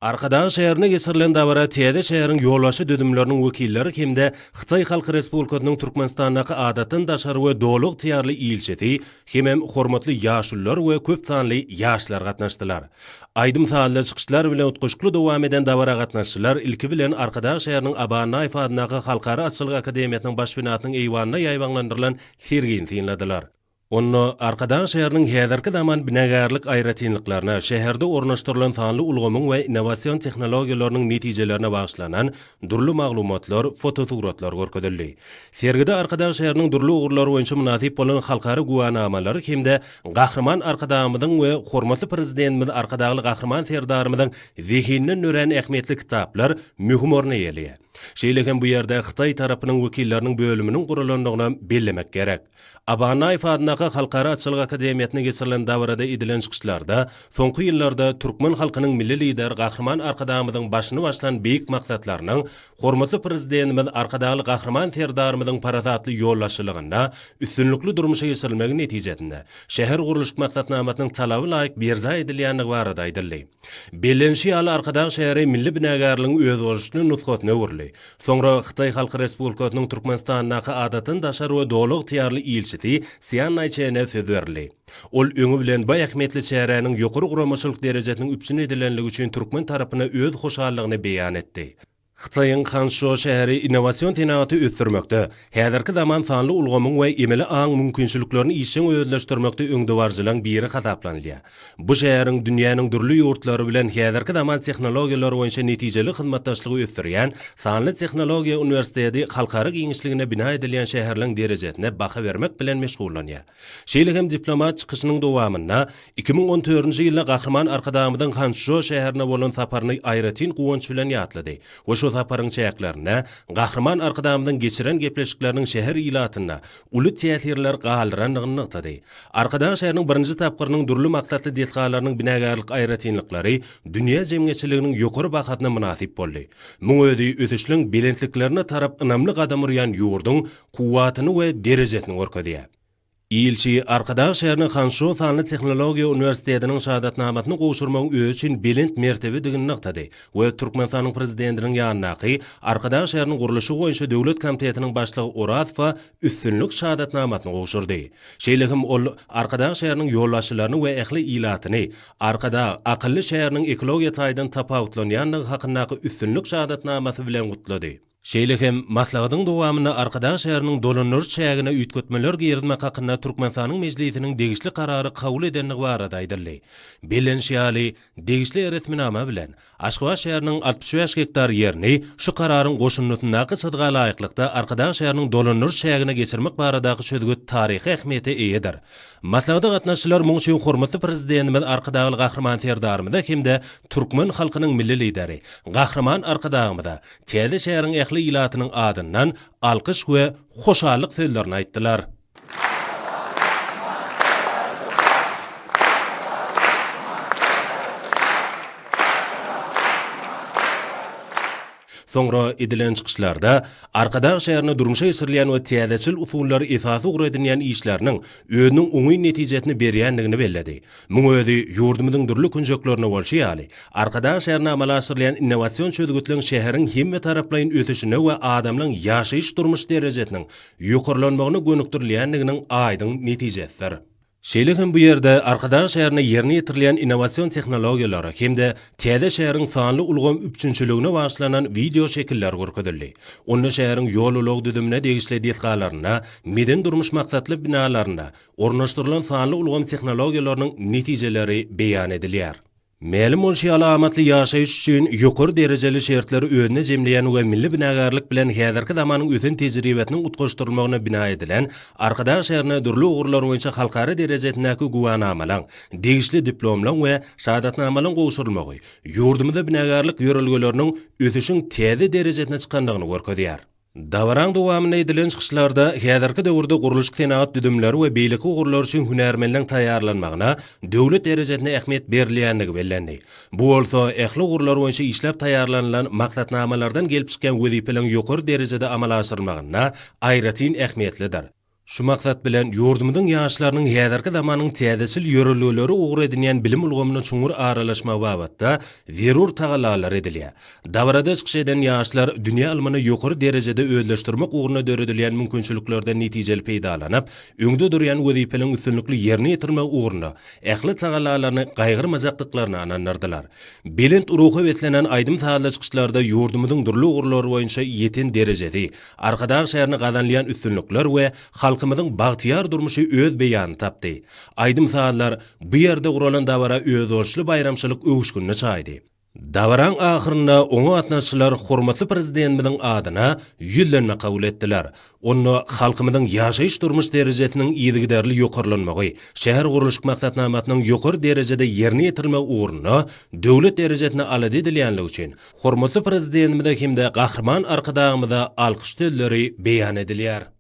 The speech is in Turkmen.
Arkadag şäherinde geçirilen dabara täze şäheriň ýolbaşçy düzümleriniň wekilleri hem-de Hytaý Halk Respublikasynyň Türkmenistandaky Adatdan daşary we Doly ygtyýarly ilçisi hemem hormatly ýaşulular we köp sanly ýaşlar gatnaşdylar. Aýdym-sazly çykyşlar bilen utgaşykly dowam eden dabara gatnaşyjylar ilki bilen Arkadag şäheriniň Aba Annaýew adyndaky Halkara atçylyk akademiýasynyň baş binasynyň eýwanynda ýaýbaňlandyrylan sergini synladylar. Onda Arkadag şäheriniň häzirki zaman binagärlik aýratynlyklaryna, şäherde ornaşdyrylan sanly ulgamyň we innowasion tehnologiýalarynyň netijelerine bagyşlanan dürli maglumatlar, fotosuratlar görkezildi. Sergide Arkadag şäheriniň dürli ugurlar boýunça mynasyp bolan halkara güwänamalary hem-de Gahryman Arkadagymyzyň we hormatly Prezidentimiz Arkadagly Gahryman Serdarymyzyň zehininden dörän ähmiýetli kitaplar möhüm orun eýeleýär. Şeýle hem bu ýerde hytaý tarapynyň wekilleriniň bölüminiň guralandygynam bellemek gerek. Aba Annaýew adyndaky Halkara atçylyk akademiýasynda geçirilen dabarada edilen çykyşlarda soňky ýyllarda türkmen halkynyň Milli Lideri Gahryman Arkadagymyzyň başyny başlan beýik maksatlarynyň hormatly Prezidentimiz Arkadagly Gahryman Serdarymyzyň parasatly ýolbaşçylygynda üstünlikli durmuşa geçirilmegi netijesinde şähergurluşyk maksatnamasynyň talaba laýyk berjaý edilýändigi barada aýdyldy. Bellenişi ýaly, Arkadag şäheri milli binagärligiň özboluşly nusgasyna öwrüldi. Soňra Hytaý Halk Respublikasynyň Türkmenistandaky Adatdan daşary we Doly ygtyýarly ilçisi Sýan Naýçene söz berildi. Ol öňi bilen bu ähmiýetli çäräniň ýokary guramaçylyk derejesiniň üpjün edilenligi üçin türkmen tarapyna öz hoşallygyny beýan etdi. Hytaýyň Hançžou şäheri innowasion senagaty ösdürmekde, häzirki zaman sanly ulgamyň we emeli aň mümkinçiliklerini işjeň özleşdirmekde öňdebaryjylaryň biri hasaplanylýar. Bu şäheriň dünýäniň dürli ýurtlary bilen häzirki zaman tehnologiýalary boýunça netijeli hyzmatdaşlygy ösdürýän Sanly tehnologiýa uniwersiteti halkara giňişliginde bina edilýän şäherleň derejesine baha bermek bilen meşgullanýar. Şeýle hem diplomat çykyşynyň dowamynda 2014-nji ýylda Gahryman Arkadagymyzyň Hançžou şäherine bolan saparyny aýratyn guwanç bilen ýatlady we şu saparyň çäklerinde Gahryman Arkadagymyzyň geçiren gepleşikleriniň şäher ilatynda uly täsirler galdyrandygyny nygtady. Arkadag şäheriniň birinji tapgyrynyň dürli maksatly desgalarynyň binagärlik aýratynlyklary dünýä jemgyýetçiliginiň ýokary bahasyna mynasyp boldy. Muň özi ösüşleň belentliklerine tarap ynamly gadam urýan ýurduň kuwwatyny we derejesini görkezýär. Ilçi Arkadag şäheriniň Hançžou sanly tehnologiýa uniwersitetiniň şahadatnamasyny gowşurmagyň özi üçin belent mertebedigini nygtady we Türkmenistanyň Prezidentiniň ýanyndaky Arkadag şäheriniň gurluşygy boýunça döwlet komitetiniň başlygy Orazowa üstünlik şahadatnamasyny gowşurdy. Şeýle hem ol Arkadag şäheriniň ýolbaşçylaryny we ähli ilatyny Arkadag akylly şäheriniň ekologiýa taýdan tapawutlanýandygy hakyndaky üstünlik şahadatnamasy bilen gutlady. Şeýle hem maslahatyň dowamynda Arkadag şäheriniň dolandyryş çägine üýtgetmeler girizmek hakynda Türkmenistanyň Mejlisiniň degişli Karary kabul edendigi barada aýdyldy. Bellenişi ýaly, degişli resminama bilen, Aşgabat şäheriniň 65 gektar ýerini şu Kararyň goşundysyndaky çyzga laýyklykda Arkadag şäheriniň dolandyryş çägine geçirmek baradaky çözgüt taryhy ähmiýete eýedir. Maslahata gatnaşyjylar muň üçin hormatly Prezidentimiz Arkadagly Gahryman Serdarymyza hem-de türkmen halkynyň Milli Lideri Gahryman Arkadagymyza Täze şäheriň ähli ilatynyň adyndan alkyş we hoşallyk sözlerini aýtdylar. Soňra edilen çykyşlarda Arkadag şäherinde durmuşa geçirilýän we täzeçil usullary esasy ugur edinýän işleriniň özüniň oňyn netijesini berýändigini belledi. Muň özi ýurdumyzyň dürli künjeklerinde bolşy ýaly, Arkadag şäherinde amala aşyrylýan innowasion çözgütleň şäheriň hemmetaraplaýyn ösüşine we adamlaň ýaşaýyş-durmuş derejesiniň ýokarlanmagyna gönükdirilýändiginiň aýdyň netijesidir. Şeýle hem bu ýerde Arkadag şäherinde ýerine ýetirilýän innowasion tehnologiýalara hem-de täze şäheriň sanly ulgam üpjünçiligine bagyşlanan wideoşekiller görkezildi. Onda şäheriň ýol-ulag düzümine degişli desgalarynda, medeni-durmuş maksatly binalarynda ornaşdyrylan sanly ulgam tehnologiýalarynyň netijeleri beýan edilýär. Mälim bolşy ýaly, amatly ýaşaýyş üçin ýokary derejeli şertleri özünde jemleýän we milli binagärlik bilen häzirki zamanyň ösen tejribesiniň utgaşdyrylmagyna bina edilen Arkadag şäherine dürli ugurlar boýunça halkara derejesindäki güwänamalaň, degişli diplomlaň we şahadatnamalaň gowşurylmagy ýurdumyzda binagärlik ýörelgeleriniň ösüşiň täze derejesine çykandygyny görkezýär. Dabaraň dowamynda edilen çykyşlarda häzirki döwürde gurluşyk-senagat düzümleri we beýleki ugurlar üçin hünärmenleň taýýarlanmagyna döwlet derejesinde ähmiýet berilýändigi bellendi. Bu bolsa ähli ugurlar boýunça işläp taýýarlanylan maksatnamalardan gelip çykýan wezipeleriň ýokary derejede amala aşyrylmagynda aýratyn ähmiýetlidir. Şu maksat bilen, ýurdumyzyň ýaşlarynyň häzirki zamanyň täzeçil ýörelgeleri ugur edinýän bilim ulgamyna çuňňur aralaşmagy babatda zerur tagallalar edilýär. Dabarada çykyş eden ýaşlar dünýä ylmyny ýokary derejede özleşdirmek ugrunda döredilýän mümkinçiliklerden netijeli peýdalanyp, öňde durýan wezipeleriň üstünlikli ýerine ýetirilmegi ugrunda ähli tagallalaryny gaýgyrmajakdyklaryna ynandyrdylar. Belent ruha beslenen aýdym-sazly çykyşlarda ýurdumyzyň dürli ugurlar boýunça ýeten derejesi, Arkadag şäherinde gazanylýan üstünlikler we halkymyzyň bagtyýar durmuşy öz beýanyny tapdy. Aýdym-sazlar bu ýerde guralan dabara özboluşly baýramçylyk öwüşginini çaýdy. Dabaraň ahyrynda oňa gatnaşyjylar hormatly Prezidentimiziň adyna Ýüzlenme kabul etdiler. Onda halkymyzyň ýaşaýyş-durmuş derejesiniň yzygiderli ýokarlanmagy, şähergurluşyk maksatnamasynyň ýokary derejede ýerine ýetirilmegi ugrunda döwlet derejesinde alada edilýänligi üçin Hormatly Prezidentimize hem-de Gahryman Arkadagymyza alkyş sözleri beýan edilýär.